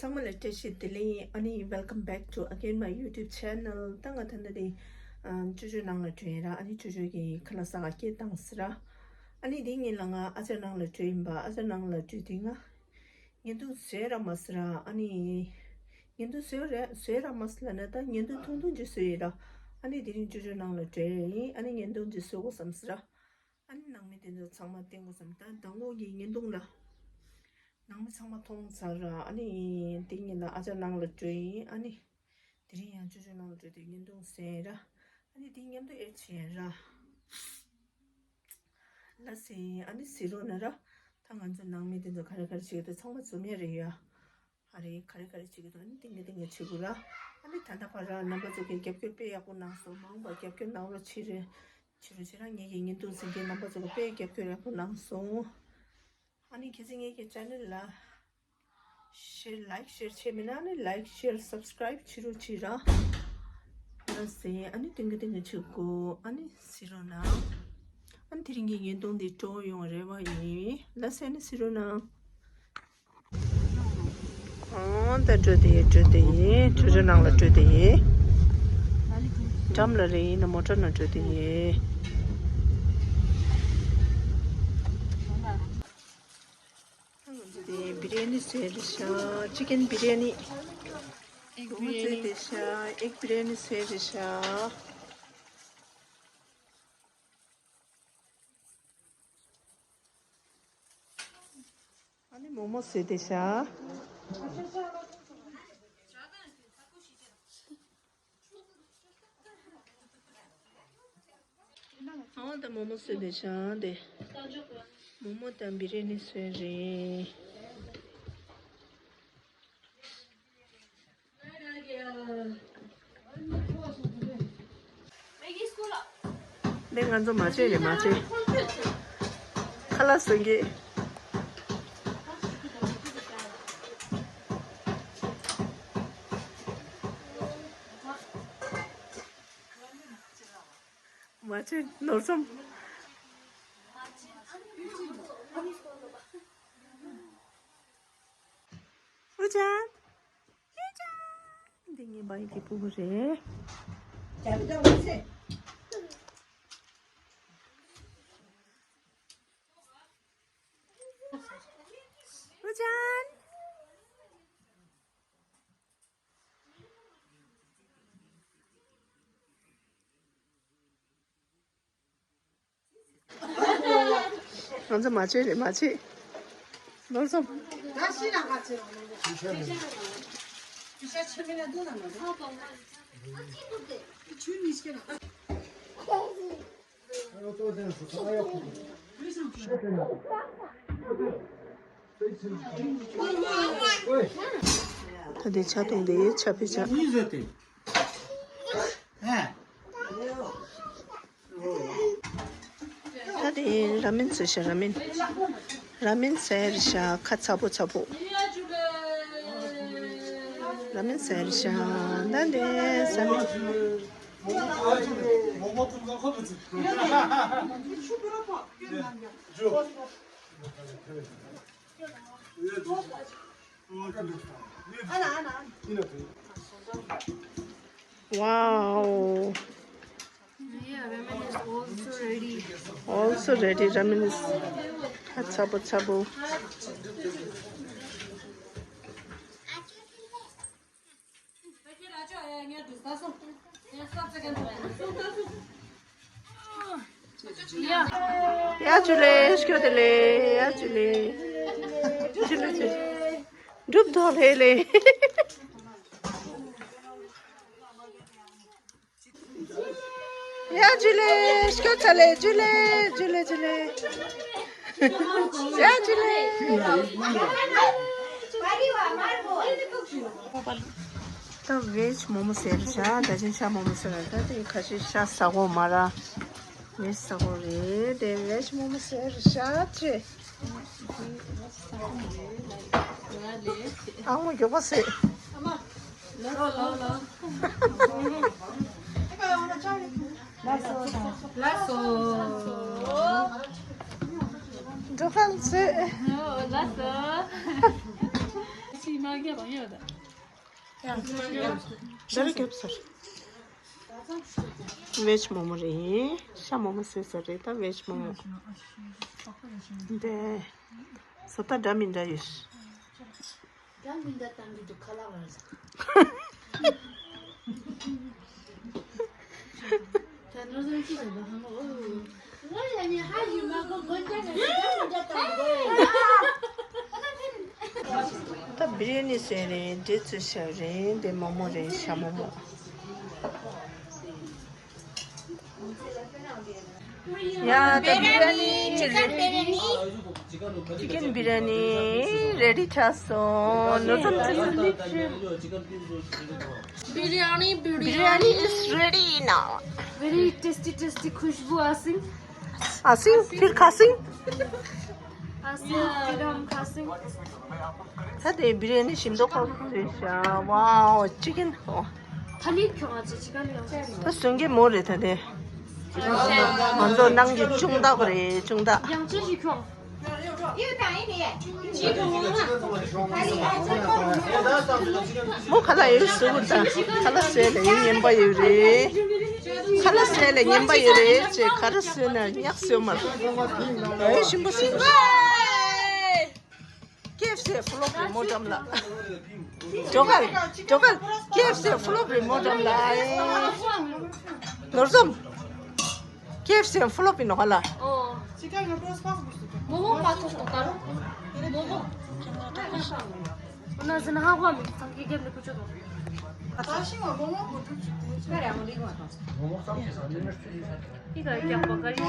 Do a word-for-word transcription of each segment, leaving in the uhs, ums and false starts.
ཚང་མ་ལ་བཀྲ་ཤིས་བདེ་ལེགས། ཨ་ནི་welcome back to again my YouTube channel. ད་ང་ད་ལྟ་དེ་ཨ་ཅོ་ཅོ་ནང་ལ་འགྲོ་ཡིན་ར། ཨ་ནི་ཅོ་ཅོ་གི་ཁ་ལག་ཟ་ག་སྐད་བཏང་ཟེར་ར། ཨ་ནི་དེ་ཉིན་ལ་ང་ཨ་ཅག་ནང་ལ་འགྲོ་ཡིན་པ། ཨ་ཅག་ནང་ལ་འགྲོ་དུས་ང་བརྙན་ཐུང་བཟོས་ར་མ་ཟེར་ར། ཨ་ནི་བརྙན་ཐུང་བཟོས་ར་བཟོས་ར་མ་ཟེར་ལབ་ན་ད་བརྙན་ཐུང་ཐུང་ཐུང་ཅིག་བཟོས་ཡིན་ར། ཨ་ནི་དེ་རིང་ཅོ་ཅོ་ནང་ལ་འགྲོ་ཡིན། ཨ་ནི་བརྙན་ཐུང་ཅིག་བཟོ་དགོས་བསམ་ཟེར་ར། ཨ་ནི་ནང་མི་དེ་ཚོ་ཚང་མ་བསྟན་དགོས་བསམ། ད་མདང་དགོང་གི་བརྙན་ཐུང་ལ་ནང་མི་ཚང་མ་མཐོང་ཚར་ར། ཨ་ནི་དེ་ཉིན་ལ་ཨ་ཅག་ནང་ལ་འགྲོ་ཡིན། ཨ་ནི་དེ་རིང་ཡང་ཅོ་ཅོ་ནང་ལ་འགྲོ་དུས་བརྙན་ཐུང་བཟོས་ཡིན་ར། ཨ་ནི་དེ་མཉམ་དུ་ཨེ་བྱས་ཡིན་ར། ལ་སེ་ཨ་ནི་ཟེར་རོགས་གནང་ར། ད་ང་ཚོ་ནང་མི་དེ་ཚོ་ག་རེ་ག་རེ་བྱེད་ཀྱི་འདུག་ཚང་མ་འཛོམས་ཡ་རེད་ཡ། ཨ་རེ་ག་རེ་ག་རེ་བྱེད་ཀྱི་འདུག་ཨ་ནི་ཏིང་ངེ་ཏིང་ངེ་བྱེད་དགོས་ར། ཨ་ནི་ད་ལྟ་བར་ར་རྣམ་པ་ཚོ་གིས་རྒྱབ་སྐྱོར་དཔེ་ཡག་པོ་གནང་སོང་། མ་འོངས་པར་རྒྱབ་སྐྱོར་གནང་རོགས་བྱེད་རེ། བྱེད་རོགས་བྱེད་ར། ངེད་ཀྱི་བརྙན་ཐུང་གཟིགས་མཁན་རྣམ་པ་ཚོ་གིས་དཔེ་རྒྱབ་སྐྱོར་ཡག་པོ་གནང་སོང་། ཨ་ནི་ཁྱེད་ཚོས་ངེད་ཀྱི་ཅེ་ནལ་ལ་ཤེར་ལའིཀ་ཤེར་བྱས་མེད་ན་ཨ་ནི་ལའིཀ་ཤེར་སབ་སི་ཀ་རའིབ་བྱེད་རོགས་བྱེད་ར། ལ་སེ་ཨ་ནི་ཏིང་ངེ་ཏིང་ངེ་བྱེད་དགོས། ཨ་ནི་ཟེར་རོགས་གནང་། ཨ་ནི་དེ་རིང་གི་བརྙན་ཐུང་འདི་སྤྲོ་ཡོང་རེ་བ་ཡིན། ལ་སེ་ཨ་ནི་ཟེར་རོགས་གནང་། ཨང་། ད་འགྲོ་དེ་ཡིན། འགྲོ་དེ་ཡིན། ཅོ་ཅོ་ནང་ལ་འགྲོ་དེ་ཡིན། འགྲམ་ལ་རེད། ཡིན་ན་མོ་ཊ་ནང་འགྲོ་དེ་ཡིན། ང་ཚོ་དེ་བི་རི་ཡ་ནི་བཟོས་རེད་ཤག་ཅི་ཀན་བི་རི་ཡ་ནི། ཨེག་བི་རི་ཡ་ནི་བཟོས་རེད་ཤག་ཨེག་བི་རི་ཡ་ནི་བཟོས་རེད་ཤག་ཨ་ནི་མོག་མོག་བཟོས་བསྡད་ཤག་ཨོ་ད་མོག་མོག་བཟོས་བསྡད་ཤག་དེ་མོག་མོག་དང་བི་རི་ཡ་ནི་བཟོས་རེད། འདི་ང་ཚོ་མ་བྱེད་རེད། མ་བྱེད། ཁ་ལག་བཟོ་མཁན། མ་བྱེད། ནོར་སོང་། ཨུ་ཅག་ཨུ་ཅག་འདི་ངའི་བའི་གི་སྤུ་གུ་རེད། ཨུ་ཅག་ང་ཚོ་མ་བྱེད་རེད། མ་བྱེད། ནོར་སོང་། ད་དེ་ཆ་བཏུང་དེ་ཆ་ཕི་ཆ། ད་དེ་ར་མེན་བཟོས་ཤག་ར་མེན། ར་མེན་ཟས་རེད་ཤག་ཁ་ཚ་པོ་ཚ་པོ། ར་མེན་ཟས་རེད་ཤག་ད་དེ་ཟ་མེད། Wow. Yeah, ramen is also ready. Also ready, ramen is ཚ་པོ་ཚ་པོ། ཡ་ཇུ་ལེ། སྐྱོ་དེ་ལེ། ཡ་ཇུ་ལེ། ཇུ་ལེ་ཇུ་ལེ། འགྲུབ་ཐོག་ལེ་ལེ། ཡ་ཇུ་ལེ། སྐྱོ་ཚ་ལེ། ཇུ་ལེ་ཇུ་ལེ་ཇུ་ལེ། ཡ་ཇུ་ལེ། ད་བེཇ་མོ་མོ་ཟེར་ཤག་ད་ཅི་ཤ་མོ་མོ་ཟེར་ད་དེ་ཁ་ཤས་ཤ་ཟ་གོ་མ་ར། བེཇ་ཟ་གོ་རེད་དེ། བེཇ་མོ་མོ་ཟེར་ཤག་ཅེ། ཨ་མོ་མགྱོགས་པོ་ཟེར། ལགས་སོ། འགྲོ་ཁམས་ཚོས། ལགས་སོ། ང་རྒྱབ་པ་ཡོད་ད། ཡ། ཟེར་རྒྱབ་ཟེར། ཝེཇ་མོ་མོ་རེད། ཤ་མོ་མོ་ཟེར་ཟེར་རེད་ད། ཝེཇ་མོ་མོ། འདི་བཟོ་ལྟ་འདྲ་མི་འདྲ་ཡོད། འདྲ་མི་འདྲ་བཏང་གི་འདུག་ཁ་ལག་ལ། ད་བི་རི་ཡ་ནི་བཟོས་རེད། འདི་ཚོས་བྱས་རེད། འདི་མོག་མོག་རེད། ཤ་མོག་མོག་ཡ་ད་བི་རི་ཡ་ནི་ཅི་རེད། Chicken biryani ready ཆགས་སོང་། ནོར་འཛོམས་ཅི་ཟེར། Biryani, biryani. Biryani is ready now. Very tasty, tasty. खुशबू आ सिंह। आ सिंह, फिर खा सिंह। आ सिंह, फिर हम खा सिंह। ད་དེ་བི་རི་ཡ་ནི་ཞིམ་མདོག་ཁ་པོ་རེད་ཤག Wow, chicken. ད་ལི་ཁྱོང་ཨ་ཅེ་chicken ཡང་ཆད་རེད། ད་སོན་གེ་མོ་རེད་ད་དེ། ང་ཚོ་ནང་གི་ཅུང་ཏག་རེད། ཅུང་ཏག་ཡང་ཅི་ཞིག་ཁྱོང་། མོ་ཁ་ལག་ཡོད་ཟེར་གོ་ད། ཁ་ལག་ཟས་ལ་ཡིན་ངན་པ་ཡོད་རེད། ཁ་ལག་ཟས་ལ་ངན་པ་ཡོད་རེད་ཅེས་ག་རེ་ཟོས་ན་ཉག་ཟོས་མ་རེད། ཨེ་ཞིམ་པོ་ཟོས་རེད། ཀེ་ཨེཕ་སི་ཕོ་ལོབ་རེད་མོ་འགྲམ་ལ། ཇོ་གར། ཇོ་གར། ཀེ་ཨེཕ་སི་ཕོ་ལོབ་རེད་མོ་འགྲམ་ལ། ནོར་འཛོམས། ཀེ་ཨེཕ་སི་ཕོ་ལོབ་ཡིན་ནོ་ཧ་ལ། ཨོ། མོ་མོ་པ་ཐོ་སྟོ་ཀ་རོ། མོ་མོ། ན་ཟིན་ཧ་ཧོ་མི་ཚང་གི་རྒྱབ་ནས་ཀུ་ཅོ་དང་། ཨི་ག་རྒྱག་པ་ག་རེ།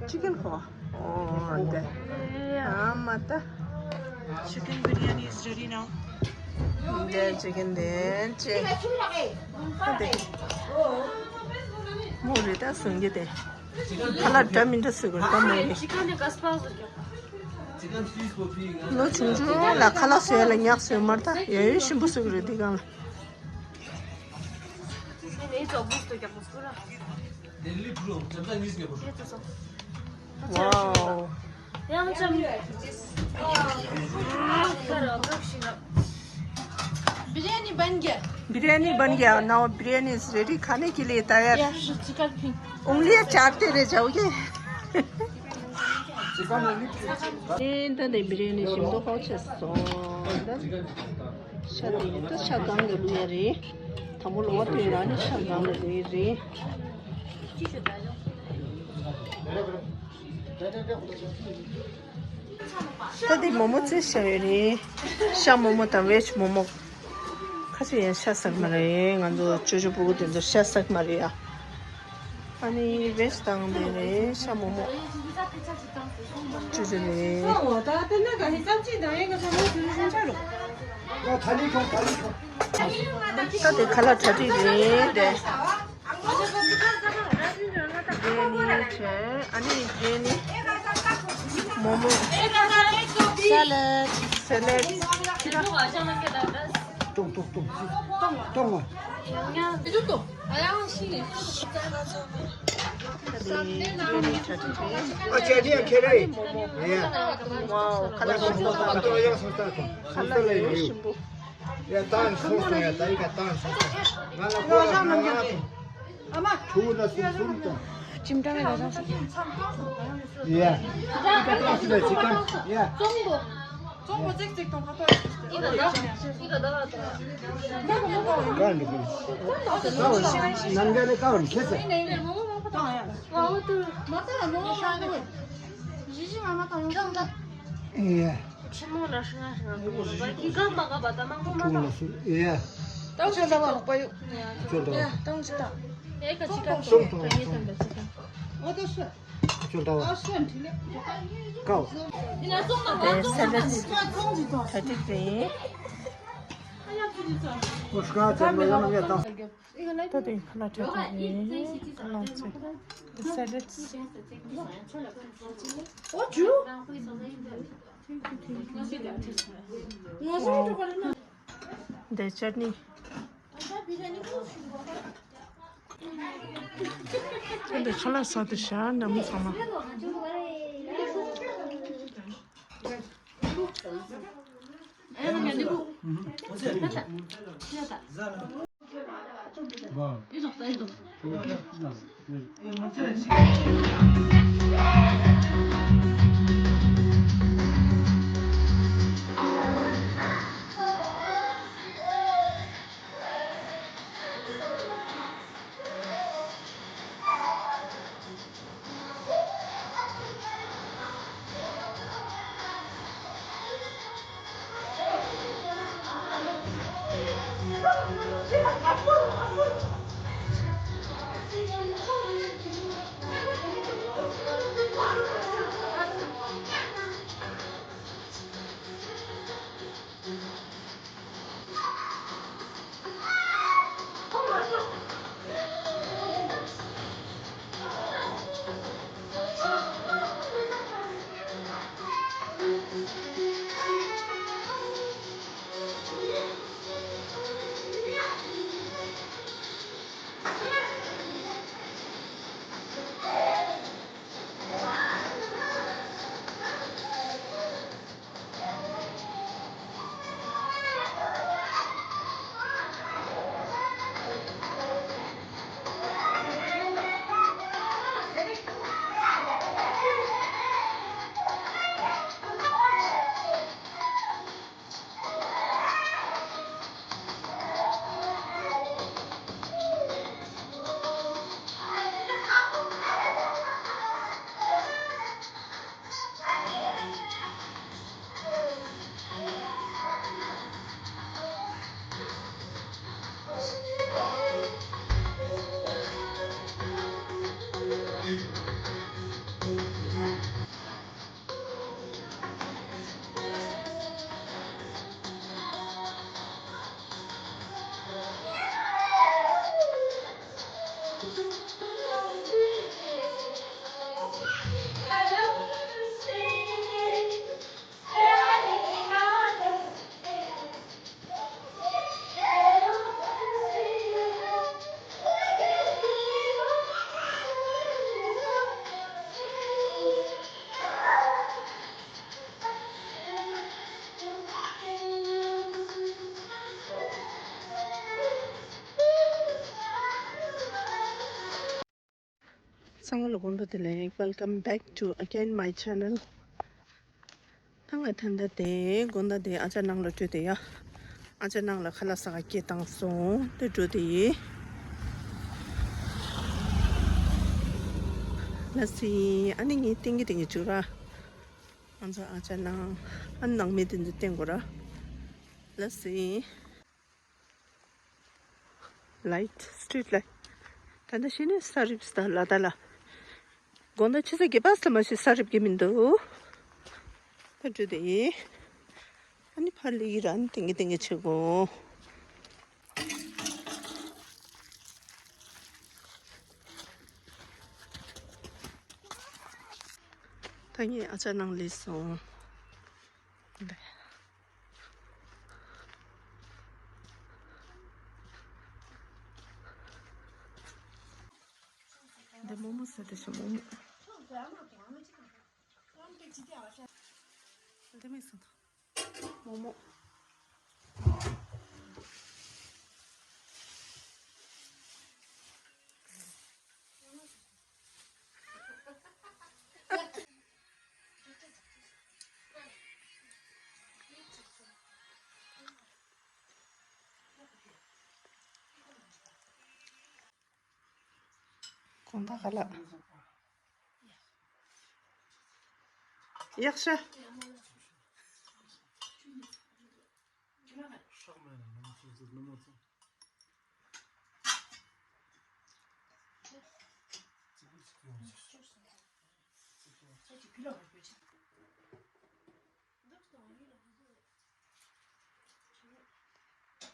Chicken ཁོ། ཨོ་འདི། ཨ་མ་ད། Chicken biryani is ready now. འདི་chicken འདི་ཅི། འདི། མོ་རེ་ད་སུང་གི་དེ། ཁ་ལག་འདྲ་མི་འདྲ་ཟོས་དགོས་ད་མོ་རེ། ལོ་ཆུང་ཆུང་ལ་ཁ་ལག་ཟོས་ལ་ཉག་ཟོས་མར་ད་ཡ་ཡོད་ཞིམ་པོ་ཟོས་གི་རེད་འདི་གང་ལ། Wow. बिरयानी बन गया। बिरयानी बन गया। Now biryani is ready. खाने के लिए तैयार। या, चिकन पिंक। उंगलियां चाटते रह जाओगे। ཨེ་ད་ནི་བི་རི་ཡ་ནི་ཞིམ་མདོག་ཁ་པོ་ཆགས་སོང་། ད་ཤ་དེ་ཡིན་ད་ཤ་སྒང་ལ་བླུག་ཡ་རེད། དང་པོ་ལོག་པ་དེ་རང་ནི་ཤ་སྒང་ལ་བླུག་ཡ་རེད། ད་དེ་མོག་མོག་བཙལ་བཞག་ཡོད་རེད། ཤ་མོག་མོག་དང་ཝེཇ་མོག་མོག་ཁ་ཤས་ཡང་ཤ་ཟ་གི་མ་རེད། ང་ཚོ་ཅོ་ཅོ་ཕྲུ་གུ་དེ་ཚོ་ཤ་ཟ་གི་མ་རེད་ཡ། ཨ་ནི་ཝེཇ་དང་དེ་རེད། ཤ་མོག་མོག་ཅོ་ཅོ་རེད། ད་དེ་ཁ་ལག་གྲ་སྒྲིག་རེད། འདི་ནི་བྱས། ཨ་ནི་འདི་ནི་མོག་མོག་སལ་ལེཌ། སལ་ལེཌ། ཏོང་ཏོང་ཏོང་ཏོང་ཏོང་། འདི་ནི་གྲ་སྒྲིག་རེད། ཨ་ཅག་འདི་ཡང་ཁྱེར་རེད། ཨ་མོག་མོག་ཡ། ཝའོ་ཁ་ལག་ཞིམ་པོ་དང་། ཁ་ལག་ཡོད་ཞིམ་པོ། ཡ་ཏང་སོང་སོང་ཡ། ད་ཡི་ག་ཏང་སོང་སོང་། ང་ལ་ཁོ་ལ་ང་ང་ཏང་། ཨ་མ། ཁྱོད་ལ་སུམ་སུམ་ཏང་། ཅིམ་ཀྲང་ཡ་རང་སོང་། ཡ། ཡི་ག་ཏང་སུ་ལ་ཅི་ཀང་། ཡ། ཙོང་པོ། ཙོང་པོ་ཙིག་ཙིག་ཏང་ཁ་ཏོ། ཡི་ག་ད་ཡི་ག་ད་ལ་ཏང་། ཀང་འདི་ཀང་། ཀང་འདི་ཀང་། ནམ་རྒྱ་ལ་ཀང་ཁེ་ས། ཨ་འོ་ཏུ། མ་ཏང་ནོ་ཤ་ནི། ཞི་ཞི་མ་མ་ཏང་ཡོང་ཏང་ད། ཡ། ཆི་མོ་ལ་ཧྲི་ང་ཧྲི་ང་གི་ག་མ་ག་བ་ད་མང་པོ་མ་ཏང་། ཡ། ད་ཆོ་ད་བ་ལོག་པ་ཡོད། ཆོ་ད་བ། ཡ་ཏང་ཆི་ད། ཨེ་ཀ་ཅི་ཀ་ཏོ་ཀ་ཡེ་ཏང་ད་ཅི་ཀ། ཨོ་ཏོ་སུ། ཆོ་ད་བ། ཨ་སུ་ཨན་ཁྲི་ལེ། ཀའོ། དེ་སལ་ལེཌ་གྲ་སྒྲིག་རེད། ཨོ་སྐ་ཅན་མ་ཡང་ཡ་ཏང་། ད་དེ་ཁ་ལག་གྲ་སྒྲིག་རེད། ཁ་ལག་ཚོས་དེ་སལ་ལེཌ། ཨོ་ཇུ། འདི་ཅར་ནི། འདི་ཁ་ལག་ཟ་དེ་ཤ་ནམ་ཚང་མ། ཚང་མ་ལ་དགོང་དྲོ་བདེ་ལེགས། Welcome back to again my channel. ད་ང་ད་ལྟ་དེ་དགོང་དག་དེ་ཨ་ཅག་ནང་ལ་འགྲོ་དེ་ཡ། ཨ་ཅག་ནང་ལ་ཁ་ལག་ཟ་ག་སྐད་བཏང་སོང་། དེ་འགྲོ་དེ་ཡིན། ལ་སི་ཨ་ནི་ངའི་ཏིང་གི་ཏིང་གི་བཅུག་ར། ང་ཚོ་ཨ་ཅག་ནང་ཨ་ནང་མི་དེ་ཚོ་བསྟན་དགོས་ར། ལ་སི། Light, street light. ད་ལྟ་ཤི་ནས་ས་རིབ་ས་ལ་ད་ལ། དགོང་དག་ཆུ་ཚོད་བརྒྱད་པ་ཙམ་མ་ཤི་ས་རིབ་གི་མི་འདུག་ད་འགྲོ་དེ་ཡིན། ཨ་ནི་ཕར་ལི་ཡི་ར་ནི་ཏིང་གི་ཏིང་གི་ཆེ་གོ། ད་ངས་ཨ་ཅག་ནང་ལས་སོང་། འདི་མོག་མོག་ཟ་དེ་ཤི་མོག་མོག་འདི་མི་སོང་། མོག་མོག་དགོང་དག་ག་ལ། ཡག་ཤ།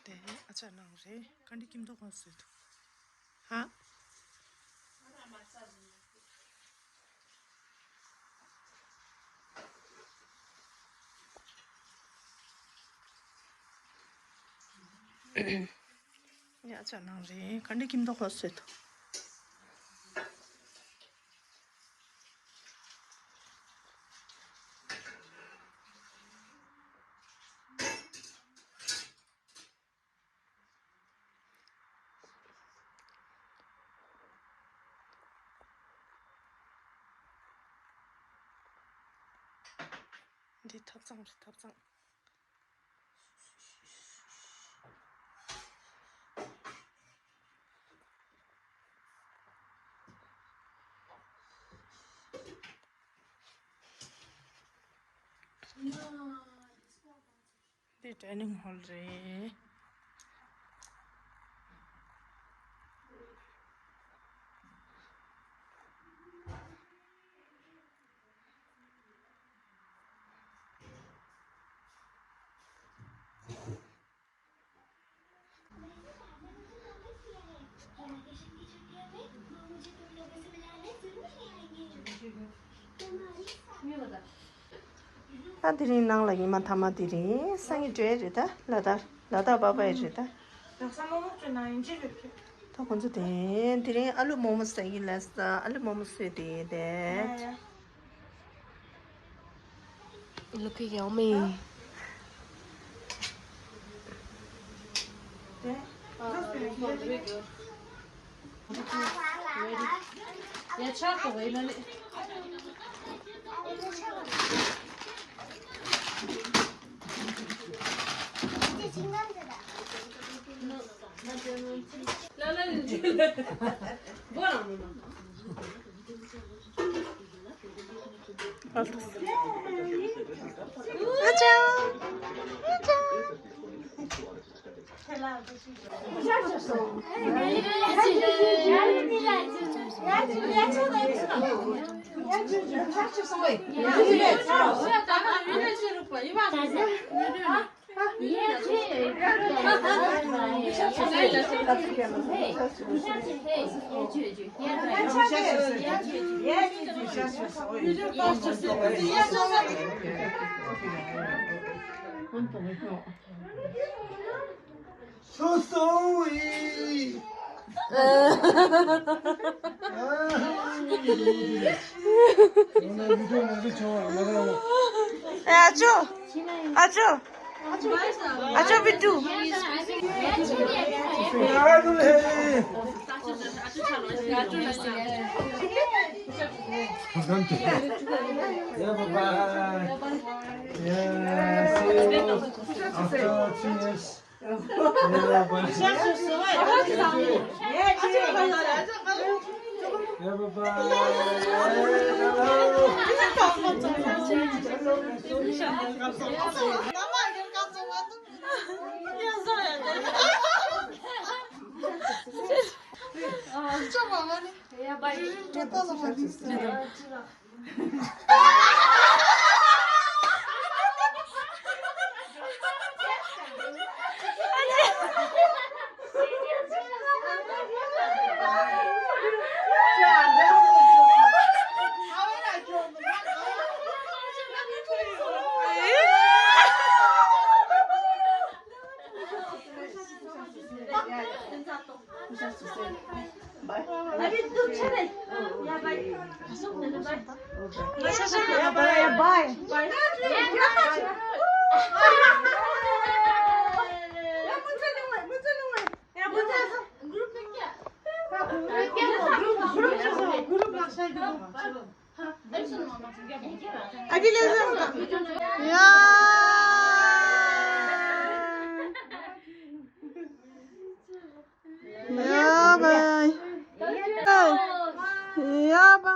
དེ་ཨ་ཅག་ནང་རེད། ག་འདྲ་ཀིམ་ཏོག་ལ་བཟོས་འདུག་ཧ། ཨ་ཅག་ནང་རེད། ག་འདྲ་ཀིམ་ཏོག་ལ་བཟོས་འདུག་འདི་ཐབ་ཚང་རེད། ཐབ་ཚང་། འདི་ཌའི་ནིང་ཧོལ་རེད། ཨ་དེ་རིང་ནང་ལ་ཉི་མ་ཐ་མ་དེ་རིང་སང་ཉིན་འགྲོ་ཡ་རེད་ད། ལ་དྭགས་ལ་དྭགས་པ་པ་ཡི་རེད་ད། ད་ཁོང་ཚོ་དེ་དེ་རིང་ཨ་ལུ་མོག་མོག་ཟ་གི་ལབ་སོང་། ཨ་ལུ་མོག་མོག་ཟོས་ཏེ་བསྡད། Look at Yao Ming. ཨ་ཅོ། ཨ་ཅོ། ཨ་ཅོ་བི་ཏུ། Yeah, bye-bye. Yeah, see you after two years. Yeah, bye. Yeah, bye.